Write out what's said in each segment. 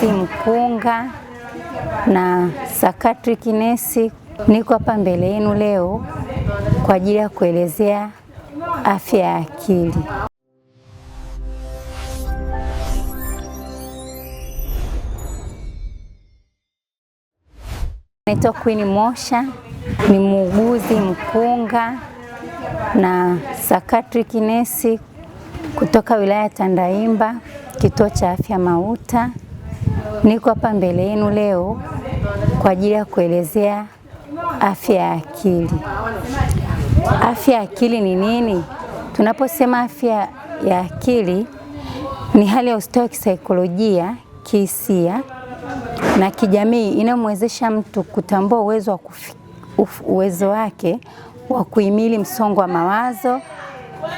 Muuguzi mkunga na psychiatric nurse. Niko hapa mbele yenu leo kwa ajili ya kuelezea afya ya akili. Naitwa Queen Mosha, ni muuguzi mkunga na psychiatric nurse kutoka wilaya ya Tandahimba, kituo cha afya Mauta. Niko hapa mbele yenu leo kwa ajili ya kuelezea afya ya akili. Afya ya akili ni nini? Tunaposema afya ya akili ni hali ya ustawi wa kisaikolojia, kihisia na kijamii inayomwezesha mtu kutambua uwezo wake wa kuhimili msongo wa mawazo,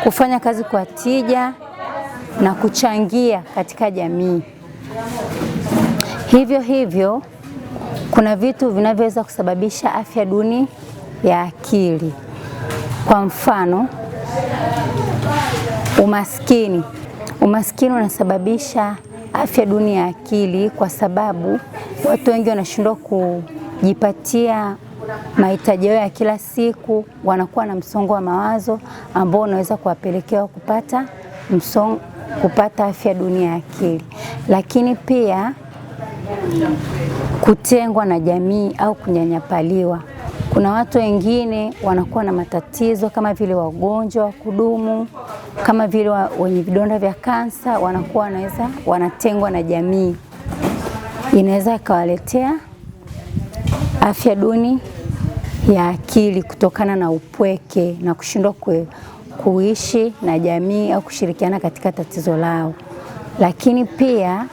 kufanya kazi kwa tija na kuchangia katika jamii. Hivyo hivyo kuna vitu vinavyoweza kusababisha afya duni ya akili. Kwa mfano, umaskini. Umaskini unasababisha afya duni ya akili kwa sababu watu wengi wanashindwa kujipatia mahitaji yao ya kila siku, wanakuwa na msongo wa mawazo ambao unaweza kuwapelekea kupata afya duni ya akili. Lakini pia kutengwa na jamii au kunyanyapaliwa. Kuna watu wengine wanakuwa na matatizo kama vile wagonjwa wa kudumu, kama vile wenye vidonda vya kansa, wanakuwa wanatengwa na jamii. Inaweza ikawaletea afya duni ya akili kutokana na upweke na kushindwa kuishi na jamii au kushirikiana katika tatizo lao. Lakini pia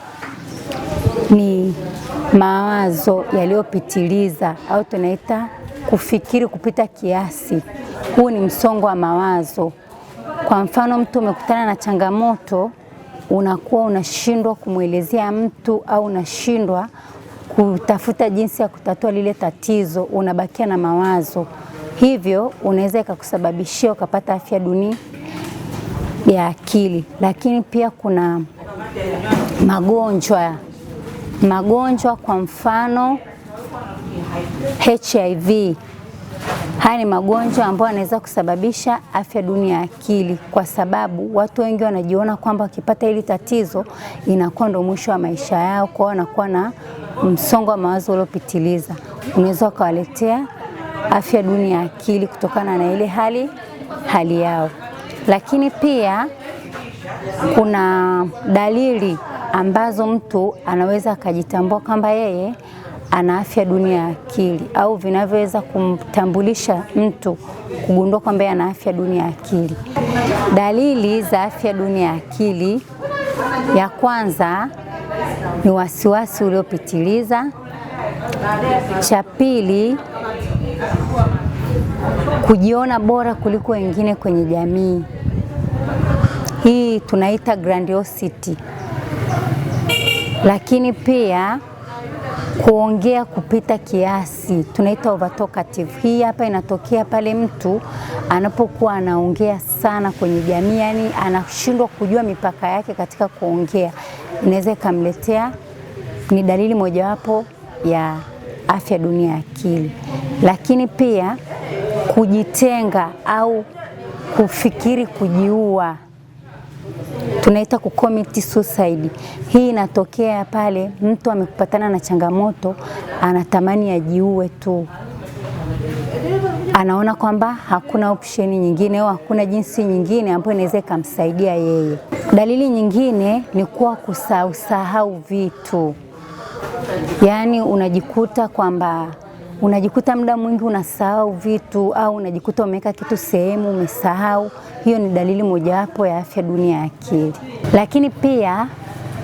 ni mawazo yaliyopitiliza au tunaita kufikiri kupita kiasi. Huu ni msongo wa mawazo. Kwa mfano, mtu umekutana na changamoto, unakuwa unashindwa kumwelezea mtu au unashindwa kutafuta jinsi ya kutatua lile tatizo, unabakia na mawazo. Hivyo unaweza ikakusababishia ukapata afya duni ya akili. Lakini pia kuna magonjwa. Magonjwa kwa mfano HIV. Haya ni magonjwa ambayo yanaweza kusababisha afya duni ya akili kwa sababu watu wengi wanajiona kwamba wakipata hili tatizo inakuwa ndo mwisho wa maisha yao, kwa hiyo wanakuwa na msongo wa mawazo uliopitiliza. Unaweza ukawaletea afya duni ya akili kutokana na ile hali yao. Lakini pia kuna dalili ambazo mtu anaweza akajitambua kwamba yeye ana afya duni ya akili au vinavyoweza kumtambulisha mtu kugundua kwamba yeye ana afya duni ya akili. Dalili za afya duni ya akili, ya kwanza ni wasiwasi uliopitiliza. Cha pili, kujiona bora kuliko wengine kwenye jamii. Hii tunaita grandiosity. Lakini pia kuongea kupita kiasi, tunaita overtalkative. Hii hapa inatokea pale mtu anapokuwa anaongea sana kwenye jamii, yani anashindwa kujua mipaka yake katika kuongea. Inaweza ikamletea, ni dalili mojawapo ya afya duni ya akili. Lakini pia kujitenga au kufikiri kujiua, tunaita kucommit suicide. Hii inatokea pale mtu amepatana na changamoto, anatamani ajiue tu. Anaona kwamba hakuna option nyingine au hakuna jinsi nyingine ambayo inaweza ikamsaidia yeye. Dalili nyingine ni kuwa kusahau vitu. Yaani unajikuta kwamba unajikuta muda mwingi unasahau vitu au unajikuta umeweka kitu sehemu umesahau. Hiyo ni dalili mojawapo ya afya duni ya akili. Lakini pia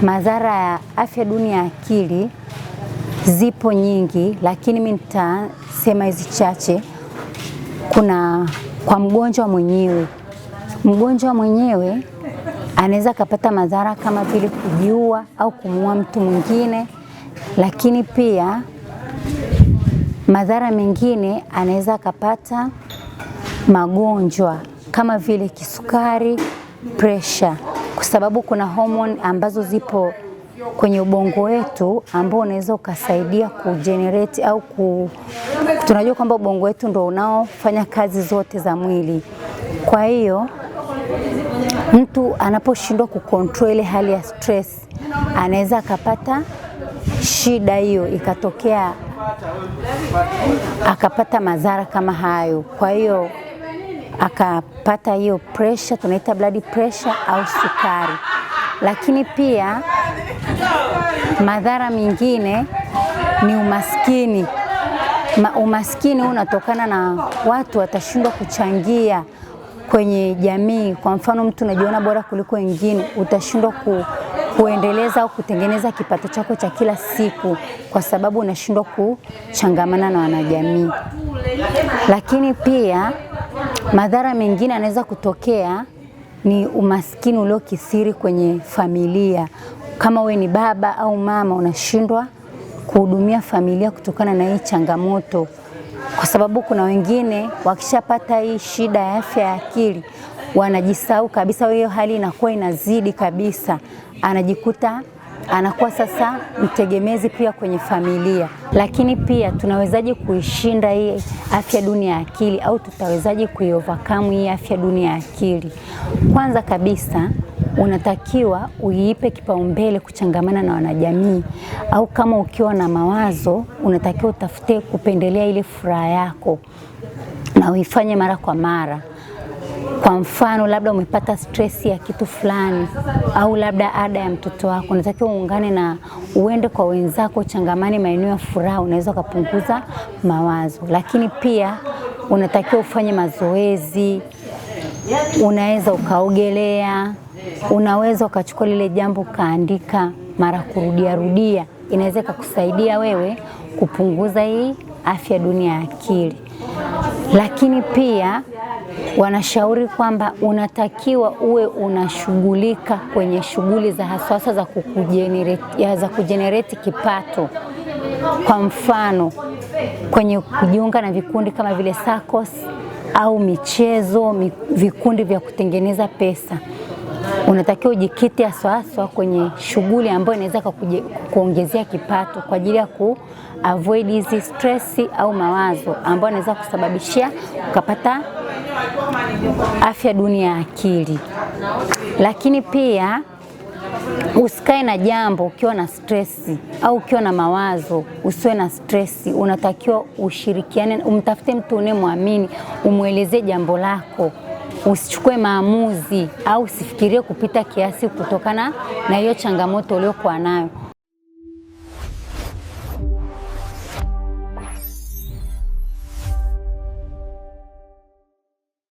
madhara ya afya duni ya akili zipo nyingi, lakini mimi nitasema hizi chache. Kuna kwa mgonjwa mwenyewe. Mgonjwa mwenyewe anaweza akapata madhara kama vile kujiua au kumuua mtu mwingine. Lakini pia madhara mengine anaweza akapata magonjwa kama vile kisukari, pressure, kwa sababu kuna homoni ambazo zipo kwenye ubongo wetu ambao unaweza ukasaidia kugenerate au tunajua kwamba ubongo wetu ndio unaofanya kazi zote za mwili. Kwa hiyo mtu anaposhindwa kucontrol ile hali ya stress anaweza akapata shida hiyo ikatokea akapata madhara kama hayo. Kwa hiyo akapata hiyo pressure, tunaita blood pressure au sukari. Lakini pia madhara mengine ni umaskini. Umaskini huu unatokana na watu watashindwa kuchangia kwenye jamii. Kwa mfano, mtu unajiona bora kuliko wengine, utashindwa kuendeleza au kutengeneza kipato chako cha kila siku kwa sababu unashindwa kuchangamana na wanajamii. Lakini pia madhara mengine yanaweza kutokea ni umaskini uliokithiri kwenye familia. Kama we ni baba au mama, unashindwa kuhudumia familia kutokana na hii changamoto, kwa sababu kuna wengine wakishapata hii shida ya afya ya akili wanajisahau kabisa, hiyo hali inakuwa inazidi kabisa, anajikuta anakuwa sasa mtegemezi pia kwenye familia. Lakini pia tunawezaje kuishinda hii afya duni ya akili au tutawezaje kuiovercome hii afya duni ya akili? Kwanza kabisa unatakiwa uiipe kipaumbele kuchangamana na wanajamii, au kama ukiwa na mawazo unatakiwa utafute kupendelea ile furaha yako na uifanye mara kwa mara. Kwa mfano, labda umepata stress ya kitu fulani au labda ada ya mtoto wako, unatakiwa uungane na uende kwa wenzako, uchangamane maeneo ya furaha, unaweza ukapunguza mawazo. Lakini pia unatakiwa ufanye mazoezi, unaweza ukaogelea, unaweza ukachukua lile jambo ukaandika mara kurudia rudia, inaweza ikakusaidia wewe kupunguza hii afya duni ya akili. Lakini pia wanashauri kwamba unatakiwa uwe unashughulika kwenye shughuli za haswasa za kujenerate kipato. Kwa mfano, kwenye kujiunga na vikundi kama vile SACCOS au michezo, vikundi vya kutengeneza pesa. Unatakiwa ujikite haswaswa kwenye shughuli ambayo inaweza kukuongezea kipato kwa ajili ya ku avoid hizi stress au mawazo ambayo inaweza kusababishia ukapata afya duni ya akili. Lakini pia usikae na jambo ukiwa na stress au ukiwa na mawazo, usiwe na stress. Unatakiwa ushirikiane, umtafute mtu unayemwamini, umwelezee jambo lako. Usichukue maamuzi au usifikirie kupita kiasi kutokana na hiyo changamoto uliokuwa nayo.